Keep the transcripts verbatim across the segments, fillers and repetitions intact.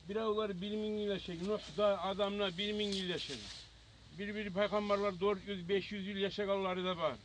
Биревлер бир минг йыл яшай, Нугь да, Адам да бир минг йыл яшай. Бир-бир пайхаммарлар дёрт юз, беш юз йыл яшагъанлары да бар.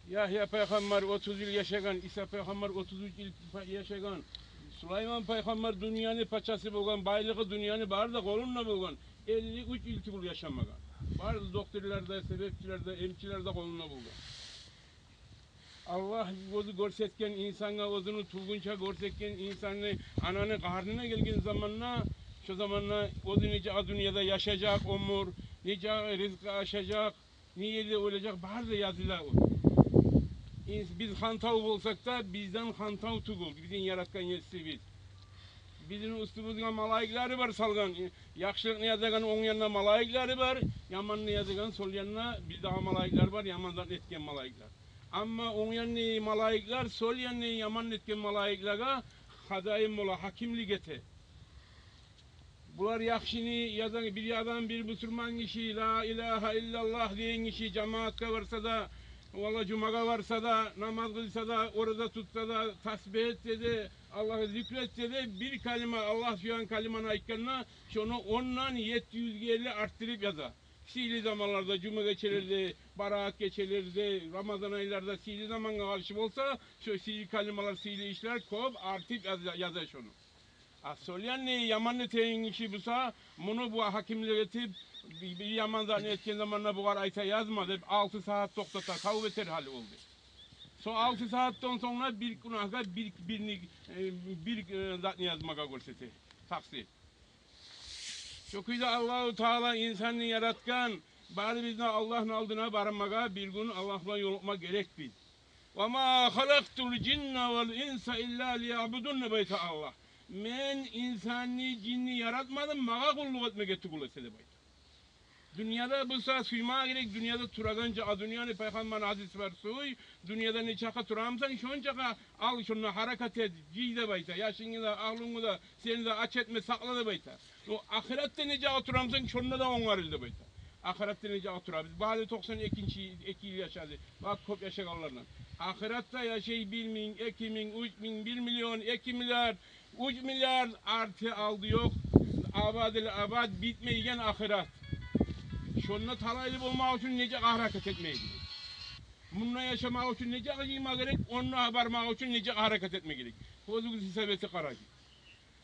Ягьия пайхаммар отуз йыл яшагъан, Иса пайхаммар отуз уьч йыл па-, яшагъан. Сулайман пайхаммар дюньяны пачасы болгъан, байлыгъы дюньяны бары да къолунда болгъан. Элли уьч йыл тюгюл яшамагъан. Бары да докторлар да, себепчилер де, эмчилер де къолунда болгъан. Аллагь оьзю гёрсетген инсангъа, оьзюню тувгъунча гёрсетген инсанны, ананы къарнына гелген заманда, шо заманда оьзю нечакъы дюньяда яшажакъ оьмюр, нечакъы ризкъы ашажакъ, не ерде оьлежек, бары да языла о. Инс-, биз хантав болсакъ да, бизден хантав тюгюл бизин яратгъан Есибиз. Бизин уьстюбюзге малайиклери бар салгъан. Яхшылыкъны язагъан онг янында малайиклери бар, яманны язагъан сол янында бир дагъы малайиклер бар, яман зат этген малайиклер. Амма онг янны малайиклер сол янны яман этген малайиклеге хозяин бола, гьакимлик эте. Булар яхшыны яза, бир адам, бир бусурман гиши, ла илагьа иллаллагь деген гиши, жамаатгъа барса да, валла жумагъа барса да, намаз къылса да, ораза тутса да, тасбигь этсе де, Аллагьны зикр этсе де, бир калима, Аллагь сюеген калиманы айтгъанда, шону ондан етти юзге ерли артдырып яза. Сыйлы заманларда, жума гечелерде, бараат гечелерде, рамазан айларда сыйлы замангъа къаршы болса, шо сыйлы калималар, сыйлы ишлер кёп артып яза, яза шону. А сол янны яманны этеген гиши буса, муну бу гьакимлик этип, бир, бир яман затны этген заманда бугъар айта: «Язма», — деп, алты сагьат токътата, тавба этер гьали болду. Сонг алты сагьатдан сонг да бир гюнагьгъа бир, бирни, э, бир, э, затны язмагъа гёрсете. Такъсир. Шо кюйде Аллагьу Таала инсанны яратгъан, барыбызны Аллагьны алдына бармагъа, бир гюн Аллагь булан ёлукъма герекбиз. «Ва ма халакътул жинна вал инса илла лиябудун», — деп айта Аллагь. «Мен инсанны, жинни яратмадым магъа къуллукъ этмеге тюгюл эсе», — деп айта. Дюньяда буса сюймеге герек, дюньяда турагъанча, а дюньяны, пайхаммарны гьадиси бар, сюй, дюньяда нечакъы турамсан, шончакъы ал, шонда гьаракат эт, жый деп айта. Яшынгны да, агьлюнгню да, сени де ач этме, сакъла деп айта. О ахыратда нечакъы турамсан, шонда да онгарыл деп айта. Ахыратда нечакъы турабыз? Бары токъсан экинчи, эки йыл яшады. Бакъ, кёп яшагъанлардан. Ахыратда яшай бир минг, эки минг, уьч минг, бир миллион, эки миллиард, уьч миллиард, арты-алды ёкъ. Абадил абад битмейген ахырат. Шонда талайлы болмакъ учун нечакъы гьаракат этме герек? Мунда яшамакъ учун нечакъы жыйма герек? Онда бармакъ учун нечакъы гьаракат этме герек? Оьзюгюз гьисап этип къарагъыз.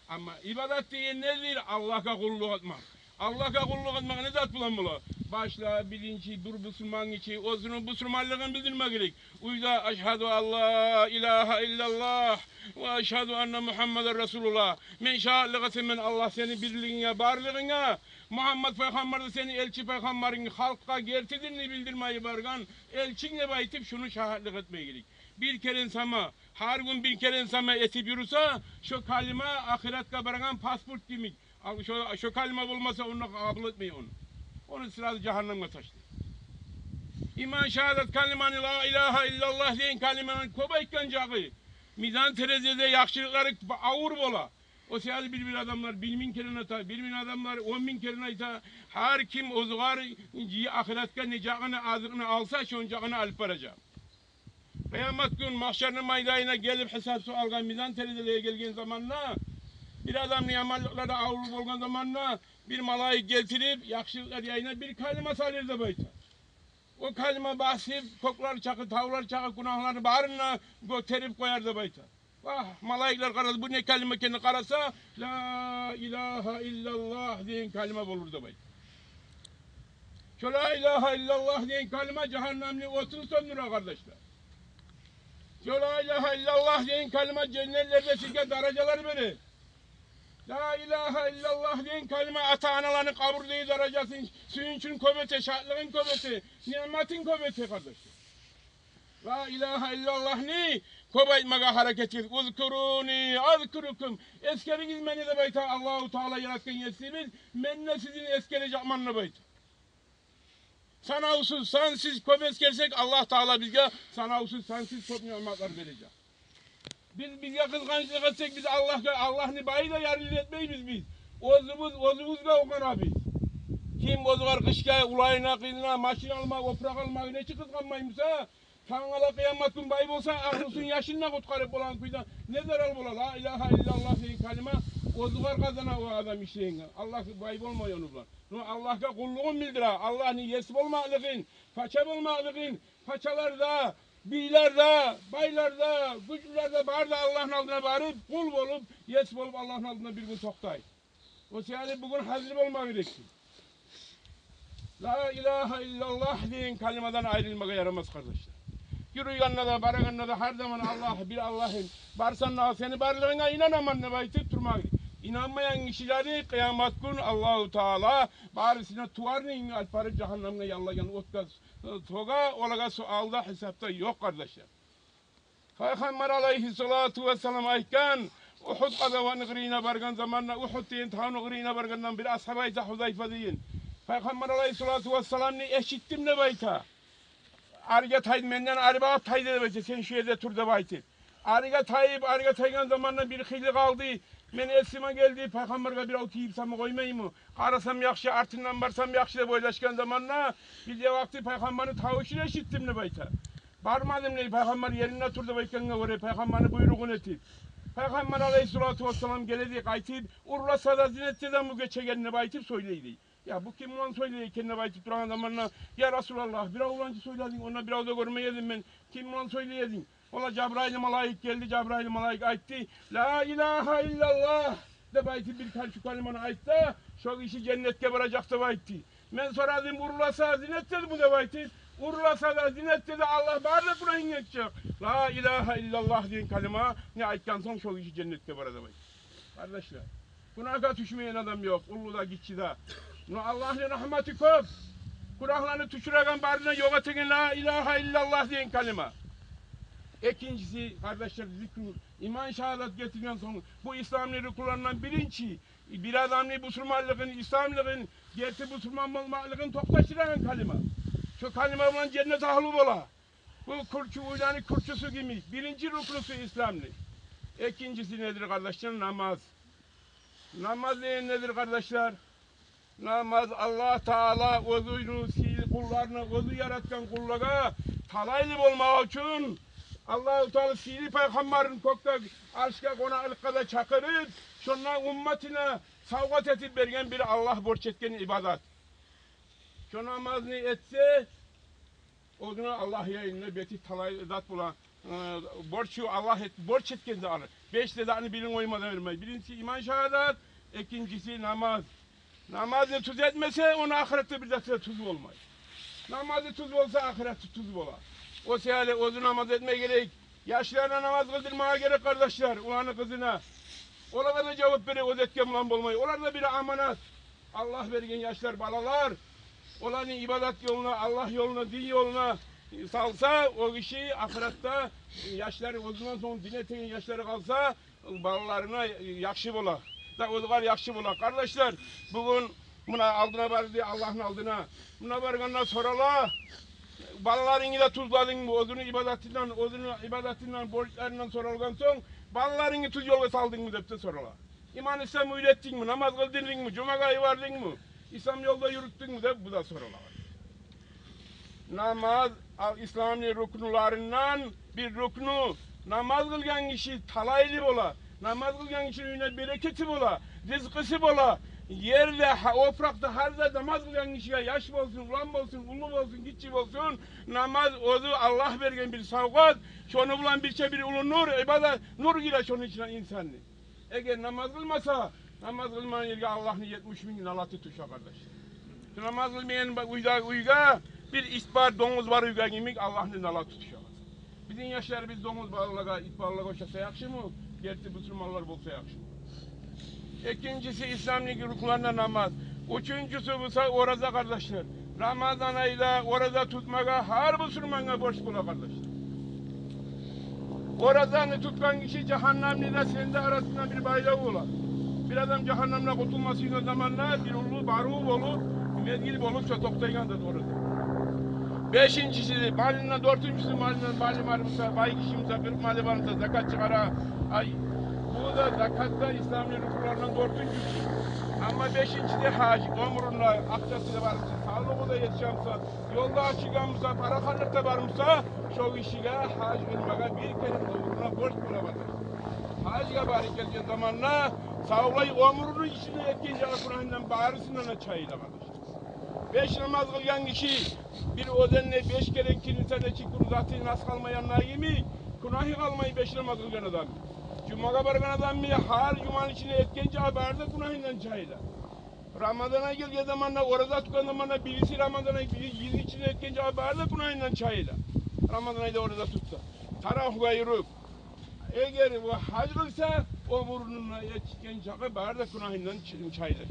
Амма ибадат деген недир? Аллагьгъа къуллукъ этмек. Аллагьгъа къуллукъ этмек не зат булан бола? Башлап биринчи бир бусурман гиши оьзюню бусурманлыгъын билдирме герек. Уьйде: «Ашгьаду ан ла илагьа иллаллагь ва ашгьаду анна Мугьаммадан расулуллагь». Мен шагьатлыкъ этемен Аллагь сени бирлигинге, барлыгъынга, Мугьаммат пайхаммар да сени элчи пайхаммарынг, халкъгъа герти динни билдирме йиберген элчинг деп айтып, шуну шагьатлыкъ этме герек. Бир керен сама, гьар гюн бир керен сама этип юрюсе, шо калима ахыратгъа барагъан паспорт йимик. Ал, шо, шо калима болмаса, онда къабул этмей ону. Ону сразу жагьаннемге ташлай. Иман шагьадат калиманы, ла илагьа иллаллагь деген калиманы кёп айтгъан чакъы, мизан терезеде яхшылыкълары авур бола. О саялы бир-бир адамлар бир минг керен айта, бир-бир адамлар он минг керен айта. Гьар ким оьзюгер ахыратгъа нечакъыны азыкъны алса, шончакъыны алып баражакъ. Къыямат гюн магьшарны майданына гелип, гьисап-суалгъа, мизан терезелеге гелген заманда, бир адамны яманлыкълары авур болгъан заманда, бир малайик гелтирип, яхшылыкълар янына бир калима салыр деп айта. О калима басып, кёклер чакъы, тавлар чакъы гюнагьларын барын да гётерип къояр деп айта. Вагь, малайиклер къарады, бу не калима экенин къараса, ла илагьа иллаллагь деген калима болур деп айта. Шо ла илагьа иллаллагь деген калима жагьаннемни отун сёндюре, къардашлар. Шо ла илагьа иллаллагь деген калима женнетлерде сизге даражалар бере. Ла илагьа иллаллагь деген калима ата-аналаны къабурдагъы даражасын, сююнчюн кёп эте, шатлыгъын кёп эте, ниъматын кёп эте, къардашлар. Ла илагьа иллаллагьны кёп айтмагъа гьаракат этигиз. «Узкуруни азкуркум». Эсгеригиз мени деп айта Аллагьу Таала, яратгъан Есибиз, мен де сизин эсгережекмен деп айта. Санавсуз, сансыз кёп эсгерсек, Аллагь Таала бизге санавсуз, сансыз кёп ниъматлар бережек. Биз бизге къызгъанчлыкъ этсек, биз Аллагьгъа, Аллагьны бай да, ярлы да этмейбиз биз. Оьзюбюз оьзюбюзге къыйналабыз. Ким оьзюгер къышгъа, уланына, къызына машин алма, опуракъ алма нечик къызгъанмай буса, тангала къыямат гюн бай болса, агьлюсюн, яшын да къутгъарып болагъан кюйде не зарал бола? Ла илагьа иллаллагь деген калима Оьзю бар къазана о адам ишлейген. Аллагь бай болмай ону булан. Но Аллагьгъа къуллугъун билдире. Аллагьны еси болмакълыгъын, пача болмакълыгъын, пачалар да, бийлер де, байлар да, гючлюлер де, бары да Аллагьны алдына барып, къул болуп, ес болуп, Аллагьны алдына бир гюн токътай. О саялы бугюн гьазир болма герекбиз. Ла илагьа иллаллагь деген калимадан айрылмагъа ярамас, къардашлар. Юрюйгенде де, барагъанда да гьар заман Аллагь, бир Аллагьым, барсам да, сени барлыгъынга инанаман деп айтып турма герек. Инанмайгъан гишилени къыямат гюн Аллагьу Таала барысына туварны инг алып барып, жагьаннемге яллайгъан отгъа согъа, олагъа суал да, гьисап да ёкъ, къардашлар. Пайхаммар алайгьиссалату вассалам айтгъан, Угьуд къазаватны къырыйына баргъан заманда, Угьуд деген тавну къырыйына баргъанда, бир асгьаб айта, Гьузайфа деген. Пайхаммар алайгьиссалату вассаламны эшитдим деп айта. Арыгъа тайды, менден ары багъып тайды деп айта, сен шу ерде тур деп айтып. Арыгъа тайып, арыгъа тайгъан заманда бир хыйлы къалды. Мени эсиме гелди, пайхаммаргъа бирев тийип сама къоймаймы? Къарасам яхшы, артындан барсам яхшы деп ойлашгъан заманда, бир де вакъти пайхаммарны тавушун эшитдим деп айта. Бармадым дей, пайхаммар еринде тур деп айтгъангъа гёре, пайхаммарны буйругъун этип. Пайхаммар алайгьиссалату вассалам геле дей, къайтып, урласа да, зина этсе де, бу гечеген деп айтып сёйлей дей. Я, бу ким булан сёйлей экен деп айтып турагъан заманда, я Расулаллагь, бирев булан чы сёйлединг, онда бирев де гёрмей эдим мен, ким булан сёйлей эдинг? Ола Жабрайыл малайик гелди, Жабрайыл малайик айтды, ла илагьа иллаллагь деп айтып, бир кал-, шу калиманы айтса, шо гиши женнетге баражакъ деп айтды. Мен сорадым, урласа, зина этсе де бу деп айтып, урласа да, зина этсе де, Аллагь бары да гюнагьын гечежек. Ла илагьа иллаллагь деген калиманы айтгъан сонг, шо гиши женнетге бара деп айтды. Къардашлар, гюнагьгъа тюшмейген адам ёкъ, уллу да, гиччи де. Но Аллагьны рагьматы кёп. Гюнагьланы тюшюреген, барын да ёкъ этеген ла илагьа иллаллагь деген калима. Экинчиси, къардашлар, зикру, иман шагьадат гелтирген сонг, бу исламны рукнларындан биринчи, бир адамны бусурманлыгъын, исламлыгъын, герти бусурман болмакълыгъын токъташдырагъан калима. Шо калима булан женнет агьлю бола. Бу кюрчю, уьйлени кюрчюсю кимик, биринчи рукнусу исламны. Экинчиси недир, къардашлар? Намаз. Намаз деген недир, къардашлар? Намаз Аллагь Таала оьзюню сыйлы къулларына, оьзю яратгъан къуллагъа талайлы болмакъ учун, Аллагьу Таала сыйлы пайхаммарын кёкде аршгъа къонакълыкъгъа да чакъырып, шонда умматына савгъат этип берген бир Аллагь борч этген ибадат. Шо намазны этсе, оьзюню Аллагь янында бети талай зат бола. Э, борчу Аллагь эт-, борч этген де алар. Беш де затны бирин къоймай да бермей. Биринчиси иман шагьадат, экинчиси намаз. Намазны тюз этмесе, ону ахыратда бир заты да тюз болмай. Намазы тюз болса, ахыраты тюз бола. О саялы оьзю намаз этме герек. Яшларына намаз къылдырмагъа герек, къардашлар, уланы, къызына. Олагъа да жавап бере, оьзю этген булан болмай. Олар да бир аманат. Аллагь берген яшлар, балалар. Оланы ибадат ёлуна, Аллагь ёлуна, дин ёлуна салса, о гиши ахыратда, яшлары, оьзюнден сонг дин этеген яшлары къалса, балаларына яхшы бола. Да оьзюгер яхшы бола. Къардашлар, бугюн муна алдына барды, Аллагьны алдына. Муна баргъанда сорала, балаларынгны да тюзледингми? Оьзюню ибадатындан, оьзюню ибадатындан, борчларындан соралгъан сонг, балаларынгны тюз ёлгъа салдынгмы деп де сорала. Иман, ислам уьйретдингми? Намаз къылдырдынгмы? Жумагъа йибердингми? Ислам ёлда юрютдюнгмю деп бу да сорала. Намаз ал-, исламны рукнуларындан бир рукну. Намаз къылгъан гиши талайлы бола. Намаз къылгъан гишини уьюне берекети бола, ризкъысы бола. Ерде, гьа-, опуракъда гьар зат намаз къылгъан гишиге, яш болсун, улан болсун, уллу болсун, гиччи болсун, намаз оьзю Аллагь берген бир савгъат. Шону булан бирче бир уллу нур, ибадат, нур гире шону ичине инсанны. Эгер намаз къылмаса, намаз къылмагъан ерге Аллагьны етмиш минг налаты тюше, къардаш. Шу намаз къылмайгъан ба-, уьйде, уьйге бир ит бар, донгуз бар уьйге йимик, Аллагьны налаты тюше. Бизин яшларыбыз донгуз балалагъа, ит балалагъа ошаса яхшымы? Герти бусурманлар болса яхшымы? Экинчиси, исламны рукнуларындан намаз. Уьчюнчюсю буса ораза, къардашлар. Рамазан айда ораза тутмагъа гьар бусурмангъа борч бола, къардашлар. Оразаны тутгъан гиши жагьаннемни де, сени де арасында бир байлав бола. Бир адам жагьаннемден къутулма сюйген заманда бир уллу барыв болуп, мезгил болуп, шо токътайгъан зат ораза. Бешинчиси, малындан, дёртюнчюсю, малындан, малы бар буса, бай гиши буса, къыркъ малы бар буса, закат чыгъара. Ай, бу да, закат да исламны рукнуларындан дёртюнчюсю. Амма бешинчиси гьаж, оьмюрюнде акъчасы да бар буса, савлугъу да етише буса, ёлда ачылгъан буса, парахатлыкъ да бар буса, шо гишиге гьаж къылмагъа бир керен оьмюрюнде борч бола, къардаш. Гьажгъа барып гелген заманда Савлай оьмюрню ичинде этген чакъы гюнагьындан барысындан да чайыла, къардашлар. Беш намаз къылгъан гиши бир оьзенде беш керен киринсе де, чыкъгъан заты нас къалмайгъаны йимик, гюнагьы къалмай беш намаз къылгъан адам. Жумагъа баргъан адам гьар жуманы ичинде этген чакъы бары да гюнагьындан чайыла. Рамазан ай гелген заманда, ораза тутгъан заманда бириси Рамазан ай, бири йылны ичинде этген чакъы бары да гюнагьындан чайыла. Рамазан айда ораза тутса, таравигьге юрюп, эгер о гьаж къылса, оьмюрню етишген чакъы бары да гюнагьындан чы-, чайыла.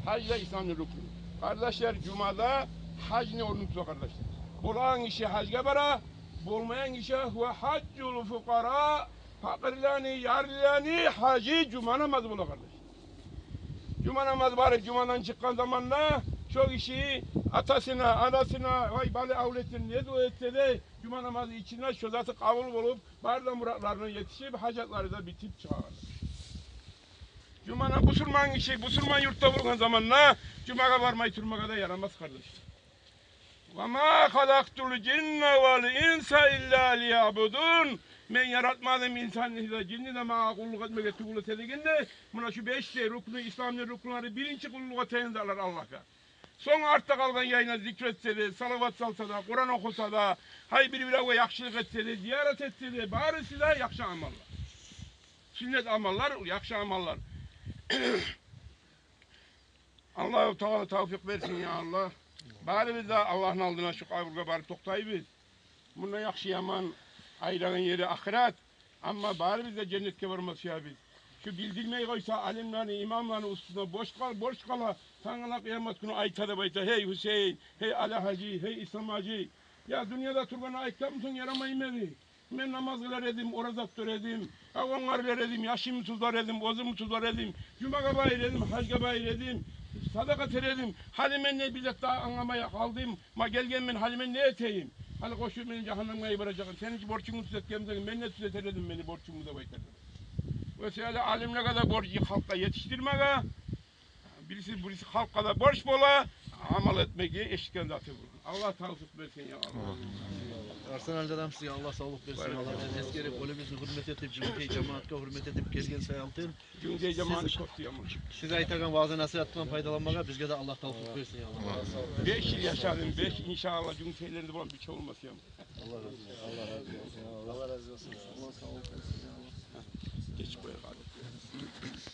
Гьаж да исламны рукну. Къардашлар, жума да гьажны орнун тута, къардашлар. Болагъан гиши гьажгъа бара, болмайгъан гиши гьува гьажжул фукъара, пакъырланы, ярлыланы гьажы жума намаз бола, къардашлар. Жума намаз барып, жумадан чыкъгъан заманда шо гиши атасына, анасына, вай, бала авлетине не дуа этсе де, жума намазны ичинде шо заты къабул болуп, бары да муратларына етишип, гьажатлары да битип чыгъа. Жуманы бусурман гиши бусурман юртда болгъан заманда жумагъа бармай турмагъа да ярамас, къардашлар. Ва ма халакътул жинна вал инса илла лиябудун. Мен яратмадым инсанны да, жинни де магъа къуллукъ этмеге тюгюл эсе дегенде, муна шу беш де рукну, исламны рукнлары, биринчи къуллукъ этеген затлар Аллагьгъа. Сонг артда къалгъан яйына зикр этсе де, салават салса да, Къуран охуса да, гьай, бир-биревге яхшылыкъ этсе де, зиярат этсе де, барысы да яхшы амаллар. Сюннет амаллар, яхшы амаллар. Аллагьу Таала тавфикъ берсин, я Аллагь. Барыбыз да Аллагьны алдына шу къабургъа барып токътайбыз. Мунда яхшы-яман айрылагъан ери ахырат. Амма барыбыз да женнетге барма сюебиз. Шу билдирмей къойса, алимлени, имамланы уьстюне борч къал-, борч къала, тангала къыямат гюню айта деп айта: «Гьей Гьюсейин, гьей Али-гьажи, гьей Ислам-гьажи, я дюньяда тургъанда айтгъанмысан, ярамаймы эди? Мен намаз къылар эдим, ораза тутар эдим, гьа, онгарылар эдим, яшымны тюзлер эдим, оьзюмню тюзлер эдим, жумагъа барар эдим, гьажгъа барар эдим, садакъа этер эдим. Гьали мен не, бир зат да англамай къалдым. Ма гелгенмен, гьали мен не этейим? Гьали къошуп мени жагьаннемге йибережекмен. Сени борчунгну тюзетгенмисен, мен не тюзетер эдим мени борчумну?» деп айтар. Ва шолай алимлеге де борч халкъгъа етишдирмеге, бириси, бириси халкъгъа да борч бола, амал этмеге эшитген заты бу. Аллагь тавфикъ берсин, я Аллагь. Арслан Алжан, сизге Аллагь савлукъ берсин. Аллагь, эсгерип, оьлюбюзню гьюрмет этип, Жюнгютей жамаатгъа гьюрмет этип гелген саялы. Жюнгютей жамаатны кёп сюемен. Сиз айтагъан ваъза-насигьатдан пайдаланмагъа бизге де Аллагь тавфикъ берсин, я Аллагь. Беш йыл яшадым, беш, иншааллагь, жюнгютейлер де булан бир шей болмас, я. Аллагь рази болсун. Аллагь рази болсун. Аллагь рази болсун. Гечип къояйыкъ.